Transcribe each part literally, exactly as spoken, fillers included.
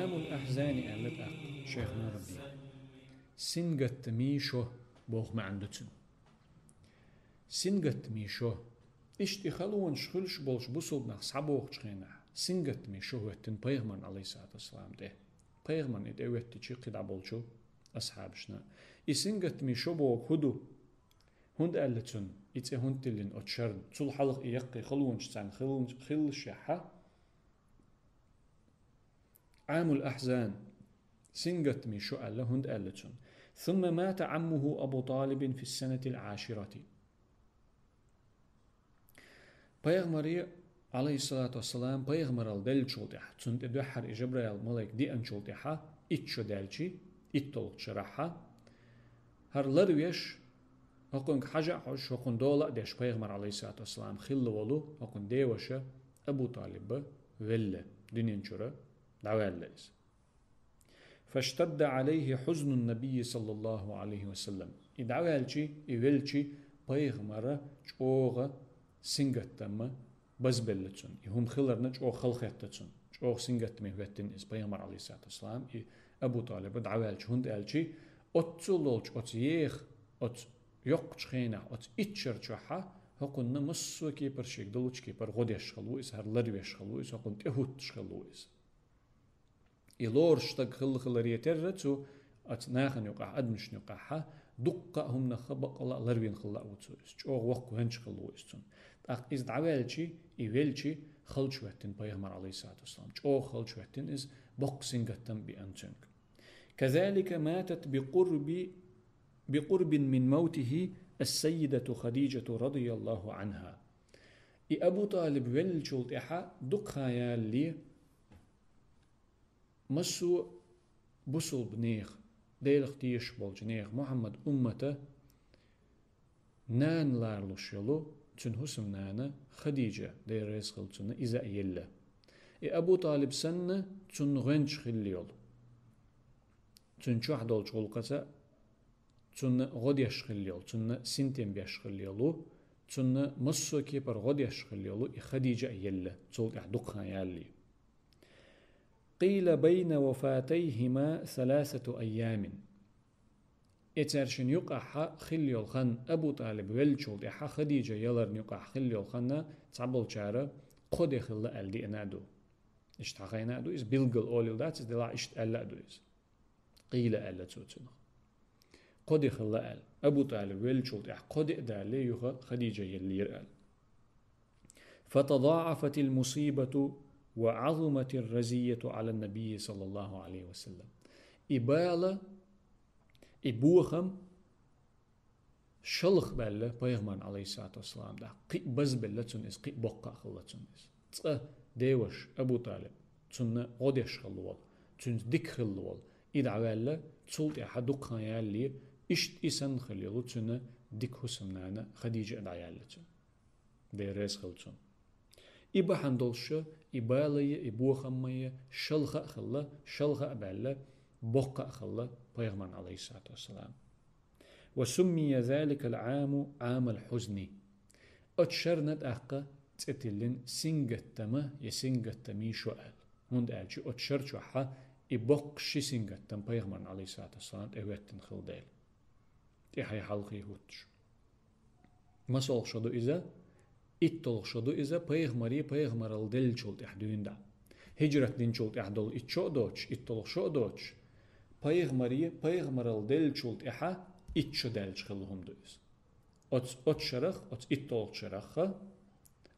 Амул ахьзани аьлла тӀаккха шайхна Рабиъа. Сингаттамий шо боху маьӀна ду цуьнан. Сингаттамий шо. Иштта и халонаш хуьлуш болчу бусулба нах схьабохучу хенахь, сингаттамий шо хӀоьттина пайхамарна, алейхиссалату вассалам, тӀе. Пайхамарна и тӀе хӀоьттичи кхидӀа болчу асхьабашна. И сингаттамий шо боху хӀун ду? ХӀунда аьлла цунна, и цӀе хӀунда тиллина оцу шарна? Цул хьалха и яккхий халонаш царна хилла-, хиллашехьа, Амул ахьзан, сингаттамий шо аьлла, хӀунда аьлла цунна? ثم مات عمه أبو طالب في السنة العاشرة. Пайхамаре, алейхиссалату вассалам, пайхамаралла деллачул тӀаьхьа, цунна тӀе дуьххьара и Жабраил малайк деанчул тӀаьхьа, итт шо даьлчи, итталгӀачу шарахьа, хӀара ларвеш, хӀокхуьнга хьажа а хьожуш, хӀокхунна дола а деш, пайхамар, алейхиссалату вассалам, хилла волу хӀокхуьнан деваша Абу Талиба велла, дуьнен чуьра дӀаваьлла иза. فاشتد عليه حزن النبي صلى الله عليه وسلم. И дӀаваьлчи, и велчи, пайхамара чӀогӀа сингаттамма базбелла цунна. И хӀума хиларна чӀогӀа халахетта цунна. ЧӀогӀа сингаттаме хӀоьттина иза пайхамар, алейхиссалату вассалам, и Абу Талиба дӀаваьлча, хӀунда аьлчи, оццул долчу оцу еха, оцу йоккхачу хенахь, оцу итт шар чохьа, хӀокхунна массо а кепара шега долучу кепара гӀо деш хилла ву иза, хӀара ларвеш хилла ву иза, хӀокхунна тӀехӀуттуш хилла ву иза. И лоруш стаг хилла хиларе терра цу оцу нахана юкъахь, адамашна юкъахьа, дуккха а хӀуманах баккъала а ларвина хилла а ву цо иза. ЧӀогӀа воккха венча хилла ву иза цунна. ТӀаккха иза дӀаваьлчи, и велчи, халчахӀоьттина пайхамар, алейхиссалату вассалам. ЧӀогӀа халчахӀоьттина иза, боккха сингаттам беана цуьнга. كذلك ماتت بقرب، بقرب من موته السيدة خديجة رضي الله عنها. И Абу Талиб веллачул тӀаьхьа дукха хан ялале, массо а бусулба нехан, Делах тешаш болчу нехан, Мухьаммад уммата нана ларалуш йолу, цуьнан хӀусамнана Хадижа, Дела реза хила цунна, иза а елла. И Абу Талиб санна, цунна гӀоьнча хилла йолу, цуьнан чохь долчу гӀуллакхаца цунна гӀо деш хилла йолу, цунна синтем беш хилла йолу, цунна массо а кепара гӀо деш хилла йолу и Хадижа а елла, цул тӀаьхьа дукха хан ялале. قيل بين وفاتيهما ثلاثة أيام. И цаьршинна юкъахьа хилла йолу хан, Абу Талиб веллачул тӀаьхьа Хадижа яларна юкъахь хилла йолу хан цхьаболчара кхо де хилла аьлла деана а ду. Иштта хьахийна а ду иза, билггал олийла дац иза, делахь иштта аьлла а ду иза. Къийла аьлла цо цунах. Кхо де хилла аьлла. Абу Талиб веллачул тӀаьхьа кхо де а далале, юха Хадижа еллера аьлла. فتضاعفت المصيبة وعظمت الرزية على النبي صلى الله عليه وسلم. И бала, и бохам шалха баьлла пайхамарна, алейхиссалату вассалам, тӀаккха кхин а базбелла цунна иза, кхин а боккха а хилла цунна иза. Цкъа деваша Абу Талиб, цунна гӀо деш хилла волу, цуьнца дика хилла волу, и дӀаваьлла, цул тӀаьхьа дукха хан ялале, иштта и санна хилла йолу цуьнан дика хӀусамнана Хадижа а дӀаяьлла цунна. Дела реза хила цунна. И бахьана долуша, и балайя, и бохаммайя шалха а хилла, шалха а баьлла, боккха а хилла пайхамарна, алейхиссалату вассалам. وسمي ذلك العام عام الحزن. Оцу шарна тӀаккха цӀе тиллина сингаттама я сингаттамий шо аьлла. ХӀунда аьлча оцу шар чохьа и боккха ши сингаттам пайхамарна, алейхиссалату вассалам, тӀехӀоьттина хилла дела. ТӀаьхьий хьалхий хӀуттуш. МасалгӀа шо ду иза? ИтталгӀа шо ду иза, пайхамаре пайхамаралла деллачул тӀаьхьа дуьйна дӀа. ХӀижрат динчул тӀаьхьа долу итт шо а доцуш, итталгӀа шо а доцуш, пайхамаре пайхамаралла деллачул тӀаьхьа итт шо даьлча хилла хӀума ду иза. Оцу, оцу шарах, оцу итталгӀачу шарахха,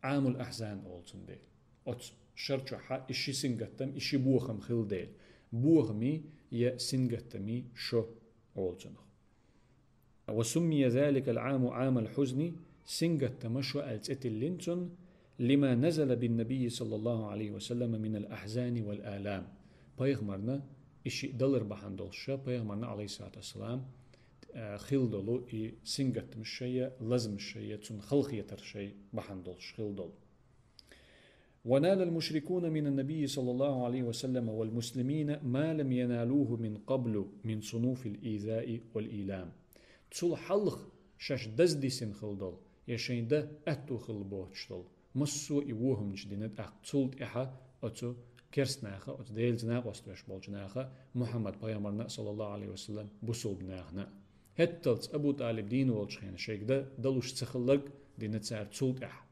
Ӏамул Ахьзан олу цунна дела. Оцу шар чохьа и ши сингаттам, и ши бохам хилла дела. Бохамий я сингаттамий шо олу цунах. وسمي ذلك العام عام الحزن, сингаттама шо аьлла цӀе тиллина цунна, لما نزل بالنبي صلى الله عليه وسلم من الأحزان والآلام. Пайхамарна и шиъ далар бахьана долуша, пайхамарна, алейхиссалату вассалам, э, хилла долу и сингаттамаш шайя, лазамаш шайя, цунна халахетар шай бахьана долуш хилла долу. ونال المشركون من النبي صلى الله عليه وسلم والمسلمين ما لم ينالوه من قبل من صنوف الإيذاء والإيلام. Цул хьалха шаьш даздисина хилла долу, я шайн дан аьтту хилла боцуш долу, массо а и вохамчу дина тӀаккха цул тӀаьхьа оцу керста наха, оцу Делаца накъост веш болчу наха, Мухьаммад пайхамарна, саллаллаху Ӏалайхи ва саллам, бусулба нахана. ХӀетталц Абу ТӀалиб дийна волчу хенахь шайга дан далуш ца хилларг дина цара цул тӀаьхьа.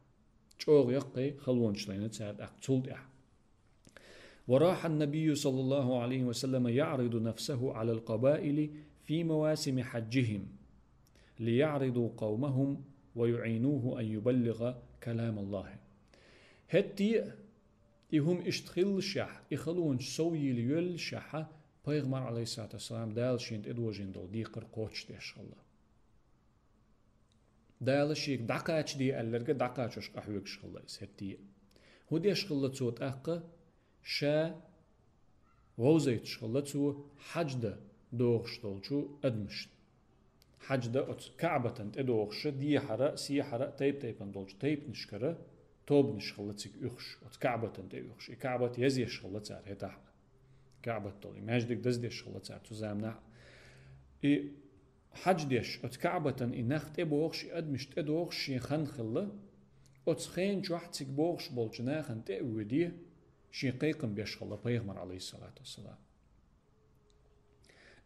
ЧӀогӀа яккхий халонаш лайна цара тӀаккха цул тӀаьхьа. وراح النبي صلى الله عليه وسلم يعرض نفسه على القبائل في مواسم حجهم ليعرضوا قومهم ويعينوه أن يبلغ كلام الله. ХӀетте а и хӀума иштта хиллашехь, и халонаш сов йийла йоьллашехь, пайхамар, Ӏалайхиссалату вассалам, Дала шена тӀедожийна долу декхар кхочушдеш хилла. Дала шега дӀакхачаде аьлларг дӀакхачош къахьоьгуш хилла иза хӀетте а. ХӀун деш хилла цо тӀаккха? Ша вовзуьйтуш хилла цо хьаьж дан дохуш долчу адамашна. Хьаьж дан оцу КаӀбатан тӀедогӀуш, дехьара а, сехьара а тайп-тайпана долчу тайпанашкара тобанаш хилла цига уьхуш, оцу КаӀбатан тӀе уьхуш. И КаӀбат езъеш хилла цара хӀетахь а. КаӀбат долу и маьждиг даздеш хилла цара цу заманахь а. И хьаьж деш, оцу КаӀбатан и нах тӀебогӀуш, и адамаш тӀедогӀуш шен хан хилла, оцу хенан чохь цига богӀуш болчу нахана тӀе а воьдий, шен кхайкхам беш хилла пайхамар, Ӏалайхиссалату вассалам.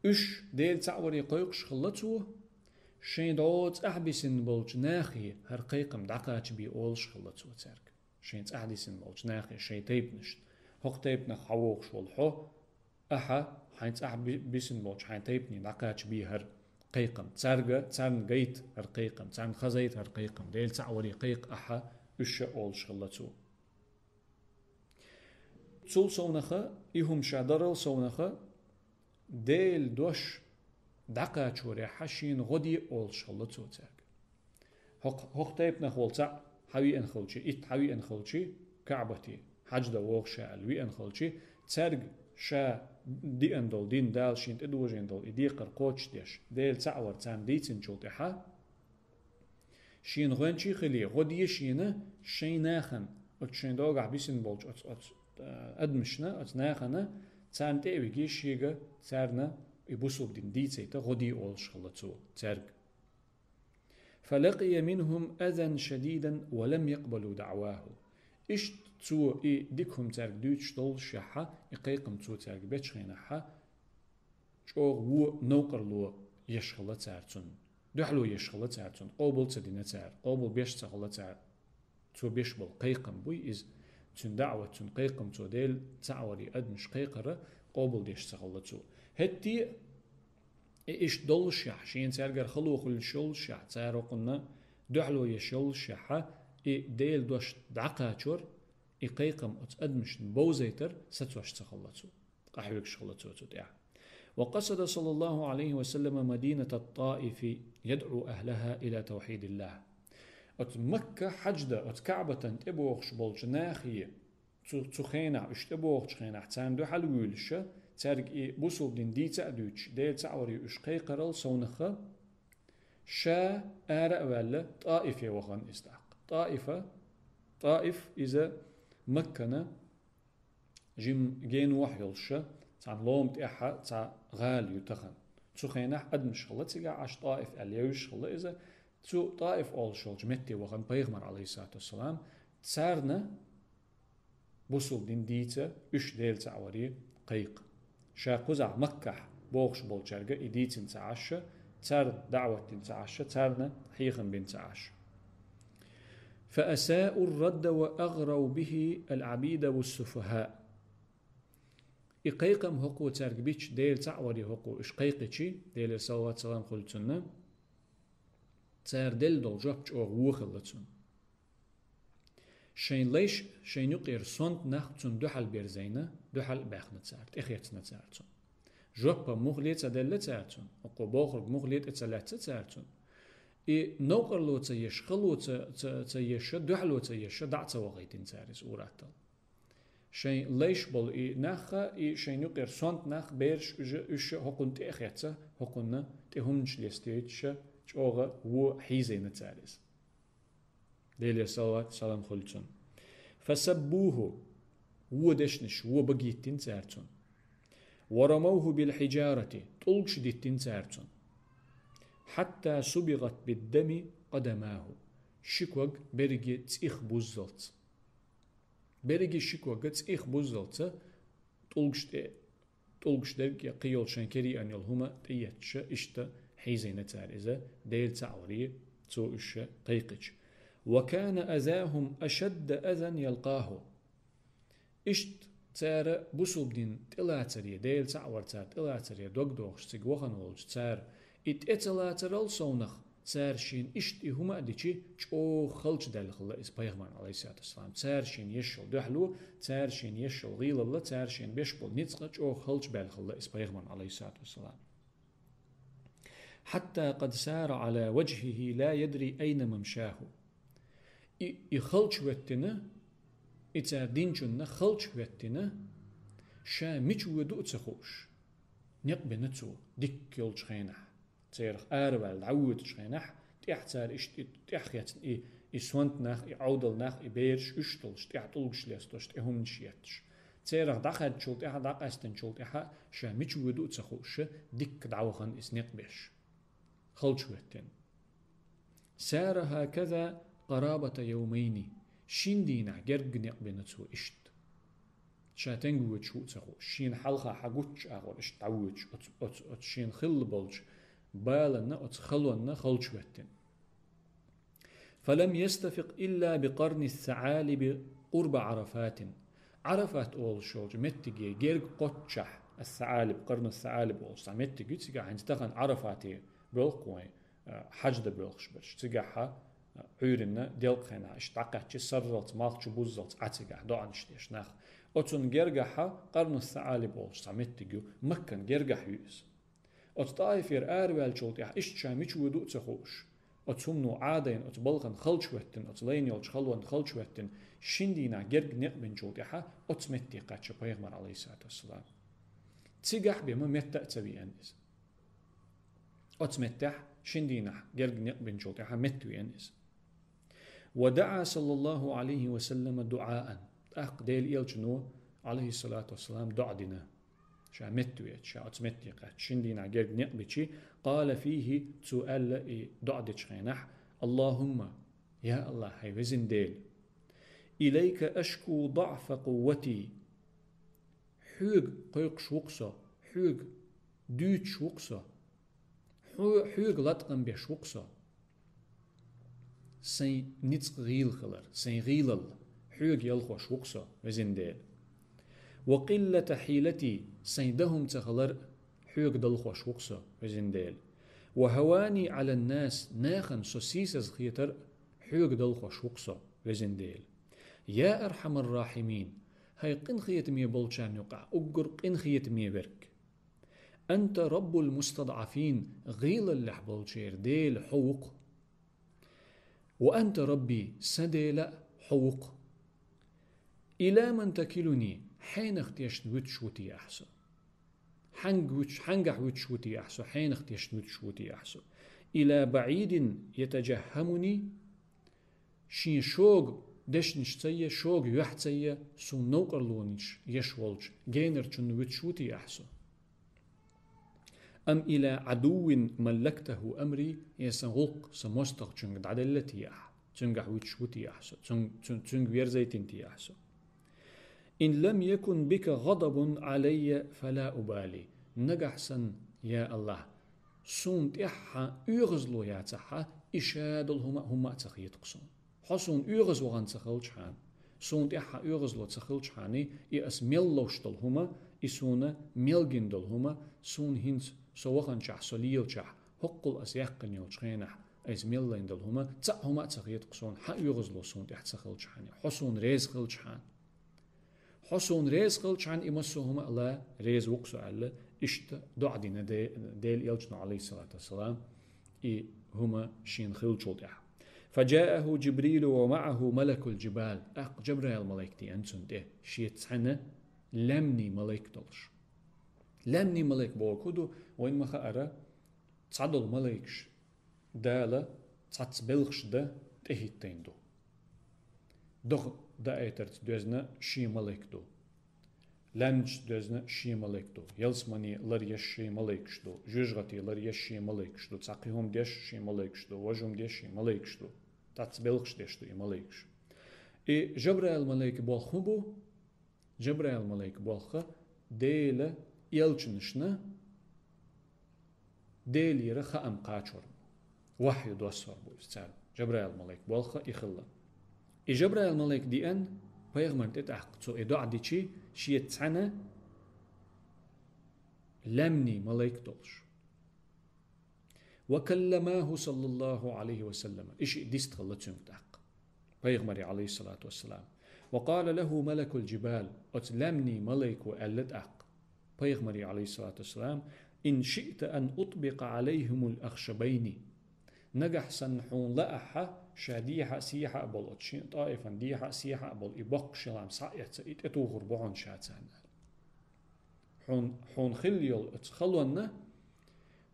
Уьш Делан цхьаъ варе кхойкхуш хилла цо, шайн дӀо цӀахь бисина болчу нахе хӀара кхайкхам дӀакхачабе олуш хилла цо цаьрга. Шайн цӀахь дисина болчу нахе, шайн тайпанашна. ХӀокху тайпанах хьан вогӀуш волу хьо, ахьа, хьайн цӀахь би-, бисина болчу хьайн тайпане дӀакхачабе хӀара кхайкхам. Цаьрга, царна гайта хӀара кхайкхам, царна хазайта хӀара кхайкхам, Делан цхьаъ варе кхайкха ахьа, уьш а олуш хилла цо. Цул совнаха, и хӀума ша дарал совнаха, Делан дош дӀакхачорехьа шена гӀо де олуш хилла цо цаьрга. ХӀокху, хӀокху тайпанах волу цхьаъ хьан веана хилчи, итт хьан веана хилчи, КаӀбате, хьаьж дан вогӀу ша аьлла веана хилчи, цаьрга ша деана долу дин, Дала шена тӀедожийна долу и декхар кхочушдеш, Делан цхьаъ вар царна дийцинчул тӀаьхьа, шена гӀоьнчий хили, гӀо де шена шайн нахана, оцу шайн догахь бисина болчу оцу, оцу, а, адамашна, оцу нахана, царна тӀе а виге шега, царна и бусулба дин дийцайта гӀо де олуш хилла цо цаьрга. فلقي منهم أذى شديدا ولم يقبلوا دعواه. Иштта цо и дика хӀума цаьрга дуьйцуш доллушехьа, и кхайкхам цо цаьрга бечу хенахьа, чӀогӀа вон новкъарло еш хилла цара цунна. Дуьхьало еш хилла цара цунна. Къобал ца дина цара. Къобал беш ца хилла цара. Цо беш болу кхайкхам буй иза. Цуьнан даӀват, цуьнан кхайкхам, цо Делан цхьаъ варе адамаш кхайкхара къобал деш ца хилла цо. ХӀетте а, и иштта доллушехь, шена цаьргара хало хуьлуш йоллушехь, цара хӀокхунна дуьхьало еш йоллушехьа, и Делан дош дӀакхачор, и кхайкхам оцу адамашна бовзайтар сацош ца хилла цо. Къахьоьгуш хилла цо цу тӀехь. وقصد صلى الله عليه وسلم مدينة الطائف يدعو أهلها إلى توحيد الله. Оцу Макка хьаьж дан, оцу КаӀбатан тӀебогӀуш болчу нахе, цу, цу хенахь, уьш тӀебогӀучу хенахь, царна дуьхьал вуьйлуша, цаьрга и бусулба дин дийца а дуьйцуш, Делан цхьаъ варе уьш кхайкхарал совнаха, ша ара а ваьлла, ТӀаифе вахана иза тӀаккха. ТӀаифа, ТӀаиф иза Маккана жим генохь йолуша, цхьана лома тӀехьа цхьа гӀала ю тахана. Цу хенахь адамаш хилла цигахь Ӏаш, ТӀаиф аьлла евзаш хилла иза. Цу ТӀаиф олуш йолчу метте вахана пайхамар, Ӏалайхиссалату вассалам, царна бусулба дин дийца, уьш Делан цхьаъ варе кхайкха. Ша кхузахь Маккахь бохуш болчаьрга и дийцина ца Ӏаш, царна даӀват дина ца Ӏаш, царна хьехам бина ца Ӏаш. فأساءوا الرد وأغروا به العبيد والسفهاء. И кхайкхам хӀокхо цаьрга бича, Делан цхьаъ варе хӀокхо уьш кхайкхичи, Делера салават-салам хуьлу цунна, цара делла долу жоп чӀогӀа вон хилла цунна. Шайн лайш, шайн юкъера сонта нах цунна дуьхьал берзайна, дуьхьал а баьхна цара, тӀехецна цара цунна. Жоп мухле а ца делла цара цунна, хӀокхо бохург мухле тӀе ца лаьцна цара цунна. И новкъарло ца еш, хало ца, ца, ца еш, дуьхьало ца еш, дӀа а ца вахийтина цара иза ур-атталла. Шайн лайш болу и нах а, и шайн юкъера сонта нах, бераш, уьш а, уьш а хӀокхунна тӀе а хецна, хӀокхунна тӀе хӀуманаш лестийтуша, чӀогӀа вон хьийзайна цара иза. Делера салават-салам хуьлу цунна. فسبوه, вон дешнаш, вон багийттина цара цунна. ورموه بالحجارة, тӀулгаш диттина цара цунна. حتى صبغت بالدم قدماه, ши ког берриге цӀих буззалц. Берриге ши ког цӀих буззалца тӀулгаш тӀе, тӀулгаш дерг я кхыйолчан кериан йолу хӀума тӀеетташ, иштта хьийзийна цара иза, Дела цхьаъ варе, цо уьш кхайкхича. «وكان أذاهم أشد أذى يلقاه». Иштта цара бусулба дин тӀелацаре, Дела цхьаъ вар цара тӀелацаре дог дохуш цига вахана волчу цара, и тӀе ца лацарал совнах, цара шена иштта и хӀума а дичи, чӀогӀа халчу даьлла хилла иза пайхамарна, алейхиссалату вассалам. Цара шена еш йолу дуьхьало, цара шена еш йолу гӀийлалла, цара шена беш болу ницкъ а чӀогӀа халчу баьлла хилла иза пайхамарна, алейхиссалату вассалам. «حتى قد سار على وجهه لا يدري أين ممشاه». И, и халчу хӀоьттина, и цара динчунна халчу хӀоьттина, ша мича воьду а ца хууш, некъ бина цо, дикка йолчу хенахь. Церах араваьлла дӀавоьдучу хенахь, тӀехь цара иштта и тӀехь хецна и, и сонта нах, и Ӏовдал нах, и бераш уьш долуш, тӀехь тӀулгаш лестош, тӀе хӀуманаш етташ. Церах дӀахаьддачул тӀаьхьа, дӀакъаьстинчул тӀаьхьа, ша мича воьду а ца хууш, дикка дӀавахана иза некъ беш. Халчу хӀоьттина. «سار هكذا قرابة يومين». Шина дийнахь герга некъ бина цо иштта. Ша тенга воьдуш ву а ца хууш, шена хьалха хьагуччу агӀор иштта дӀавоьдуш, оцу, оцу, оцу шена хилла болчу баланна, оцу халонна халчу хӀоьттина. «فلم يستفق إلا بقرن الثعالب قرب عرفات». Ӏарафат олуш йолчу меттиге герга кхоччехь, ас-СаӀалиб, Къарну ас-СаӀалиб олуш цхьа меттиг ю цигахь, хӀинца тахана Ӏарафате боьлху вайн, а, хьаж дан боьлхуш берш. Цигахьа, а, Ӏуьйранна делкъа хенахь, иштта дӀакхаьччи сарралц, малх чу буззалц Ӏа цигахь доӀанаш деш нах. Оцунна гергахьа Къарну ас-СаӀалиб олуш цхьа меттиг ю, Маккан гергахь ю иза. Оцу ТӀаифера араваьллачул тӀаьхьа иштта ша мича воьду а ца хууш, оцу хӀумано Ӏадайна, оцу балхана халчу хӀоьттина, оцу лайна йолчу халонна халчу хӀоьттина, шина дийнахь герга некъ бинчул тӀаьхьа оцу метте кхаьчча пайхамар, алейхиссалату вассалам. Цигахь бен ма метта а ца веана иза. Оцу меттехь шина дийнахь герга некъ бинчул тӀаьхьа метта веана иза. «ودعا صلى الله عليه وسلم دعاء». ТӀаккха Делан Элчано, алейхиссалату вассалам, доӀа дина. Ша метта веача, ша оцу метте кхаьчча, шина дийнахь герга некъ бичи, «قال فيه», цо аьлла и доӀа дечу хенахь: «اللهم», я АллахӀ, хӀай везан Дела, «إليك أشكو ضعف قوتي». Хьоьга кхойкхуш ву-кх со, хьоьга дуьйцуш ву-кх со. Хьо-, хьоьга латкъам беш ву-кх со. Сайн ницкъ гӀийла хилар, сайн гӀийлалла, хьоьга ялхош ву-кх со, везан Дела. «وقلة حيلتي», сайн дан хӀума ца хилар а хьоьга далхош ву-кх со, везан Дела. «وهواني على الناس», нахана со сийсаза хетар а хьоьга далхош ву-кх со, везан Дела. «يا أرحم الراحمين», хӀай къинхетаме болчарна юкъахь уггар къинхетаме верг. «أنت رب المستضعفين», гӀийлаллехь болчеран Дела хьо ву-кх. «وأنت ربي», сан Дела а хьо ву-кх. «إلى من تكلني», хьенах тешна вуьтуш ву те ахь со? Хьанга вуьтуш, хьангахь вуьтуш ву те ахь со, хьенах тешна вуьтуш ву те ахь со? «إلى بعيد يتجهمني», шен шога дешнаш ца е, шога юьхь ца е, суна новкъарлонаш еш волчу генарчунна вуьтуш ву те ахь со? «أم إلى عدو ملكته أمري», я сан гӀуллакх, сан мостагӀчуьнга дӀаделла те ахь, цуьнгахь вуьтуш ву те ахь со, цуьнг-, цуьн-, цуьнга верзайтина те ахь со? «إن لم يكن بك غضب علي فلا أبالي». Нагахь санна, я АллахӀ, суна тӀехь хьан оьгӀазло яцахьа, и ша долу хӀума а, хӀумма а ца хета-кх суна. Хьо суна оьгӀаз вахана ца хилчхьана, суна тӀехь хьан оьгӀазло ца хилчхьана, и ас мел ловш долу хӀума, и суна мел гина долу хӀума, суна хӀинца со ваханчохь, со лелачохь, хӀоккхул ас яьккхина йолчу хенахь, айса мел лайна долу хӀума, цхьа хӀума а ца хета-кх суна, хьан оьгӀазло суна тӀехь ца хилчхьана, хьо суна реза хилчхьана. Хьо суна реза хилчхьана, и массо а хӀума а ла реза ву-кх со аьлла, иштта доӀа дина Де-, Делан Элчано, алейхиссалату вассалам, и хӀума шена хиллачул тӀаьхьа. «فجاءه جبريل ومعه ملك الجبال». ТӀаккха Жабраил малайк деана цунна тӀе, шеца цхьаьна лаьмнийн малайк долуш. Лаьмнийн малайк бохург хӀун ду, вайна ма хаъара, цхьадолу малайкаш Дала цхьацца белхаш дан тӀехӀиттийна ду. Доху даийтарца доьзна шен малайк ду. Лаьмнашца доьзна шен малайк ду. Ялсамане лар еш шен малайкаш ду. ЖоьжагӀате лар еш шен малайкаш ду. Цхьа кхин хӀума деш шен малайкаш ду. Важа хӀума деш шен малайкаш ду. Цхьацца белхаш деш ду и малайкаш. И Жабраил малайка болх хӀун бу? Жабраил малайка болх Дела элчанашна Делера хаам кхачор, вахью доссор бу иза царна. Жабраил малайк болх и хилла. И Жабраил малайк диан пайхамарна тӀе тӀаккха, цо и доӀа дичи, шеца цхьана лаьмнийн малайк долуш. «وكلمه صلى الله عليه وسلم», и шиъ дистхилла цуьнга тӀаккха, пайхамаре, عليه الصلاة والسلام. «وقال له ملك الجبال», оцу лаьмнийн малайко аьлла тӀаккха, пайхамаре, عليه الصلاة والسلام: «إن شئت أن أطبق عليهم الأخشبين». Нагахь санна хьуна лаахь, ша дехьа а, сехьа а болу оцу шин ТӀаифан дехьа а, сехьа а болу и боккха ши лам схьа а эцна, и тӀетухур бу хьуна ша царна. Хьуна, хьуна хилла йолу оцу халонна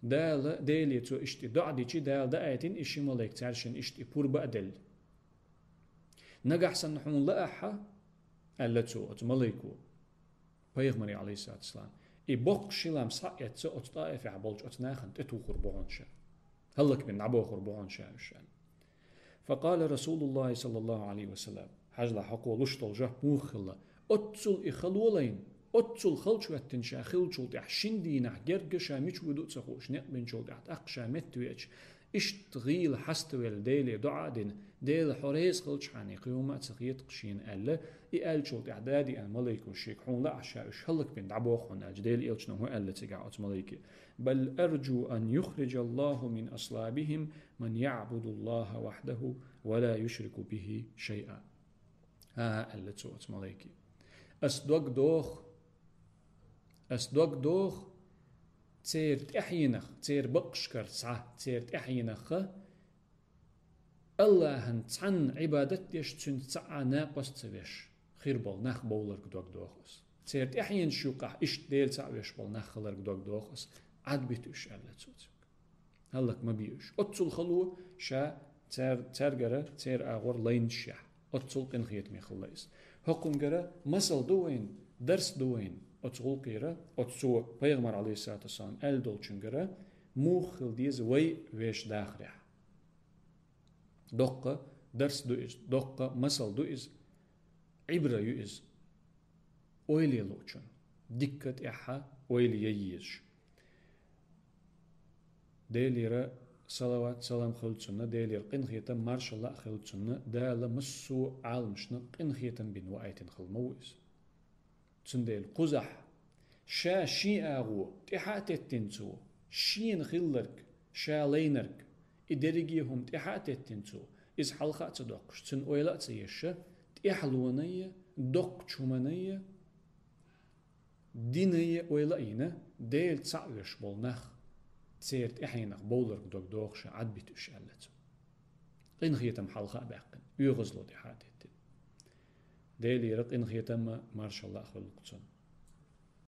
Дала, Деле цо иштта и доӀа дичи, Дала даийтина и ши малайк цаьршинна иштта и пурба а делла. Нагахь санна хьуна лаахь, аьлла цо, оцу малайко, пайхамаре, عليه الصلاة والسلام, и боккха ши лам схьа а эцна, оцу ТӀаифехь болчу оцу нахана тӀетухур бу хьуна ша. ХӀаллакбина дӀабохур бу хьуна ша уьш, аьлла. فقال رسول الله صلى الله عليه وسلم. Хьажал, хӀокхо луш долу жоп муха хилла? Оццул и хало лайна, оццул халчу хӀоьттина ша хиллачул тӀаьхьа шина дийнахь герга ша мича ву ду а ца хууш, некъ бинчул тӀаьхьа тӀаккха ша метта веача, иштта гӀийла хьаставелла, Деле доӀа а дина, Дела, хьо реза хилчхьана, кхин хӀума а ца хета-кх шена, аьлла, и аьллачул тӀаьхьа дадиъна малайко шега, хьуна лаахь, ша уьш хӀаллакбина дӀабоху хьуна, аьлча, Делан элчано хӀун аьлла цигахь оцу малайке? «بل أرجو أن يخرج الله من أصلابهم من يعبد الله وحده ولا يشرك به شيئا». «ХӀан-хӀа», аьлла цо оцу малайке. «Ас дог доху, ас дог доху, церан тӀаьхьенах, церан бакъашкара цхьа, церан тӀаьхьенах а АллахӀан цхьанна Ӏибадат деш, цуьнца цхьа а накъост ца веш хир болу нах бовларг дог доху ас. Церан тӀаьхьенаш юкъахь иштта Дела цхьаъ веш болу нах хиларг дог доху ас, Ӏад бита уьш», аьлла цо цуьнга. ХӀаллак ма би уьш. Оццул хало ша цар-, цаьргара, церан агӀор лайначехь. Оццул къинхетаме хилла иза. ХӀокхунгара масал ду вайна, дарс ду вайна оцу гӀуллакхера, оцу цо, пайхамар, алейхиссалату вассалам, аьлла долчунгара, муха хила деза вай вешан дахарехь. Доккха дарс ду иза, доккха масал ду иза, Ӏибра ю иза. Ойла е луучун, дикка тӀаьхьа ойла е езаш. Делера салават, салам хилла цунна, Делера къинхетам, маршалла а хилла цунна, Дала массо а Ӏаламашна къинхетам бина ваийтина хилла ма ву иза. Цундела кхузахь ша шен агӀо тӀаьхьа а теттина цо, шена хилларг ша лайнарг, и дерриге а хӀума тӀаьхьа а теттина цо, иза хьалха а ца доккхуш, цуьнан ойла а ца еш, тӀаьхьалонан а, доккхачу хӀуманан а, динан а ойла а йина, Дела цхьаъ веш болу нах, церан тӀаьхьенах бовларг дог доху ша, Ӏад бита уьш, аьлла цо. Къинхетам хьалха а баьккхина, оьгӀазло тӀаьхьа а теттина. Делера къинхетам а, маршалла а хуьллу цунна.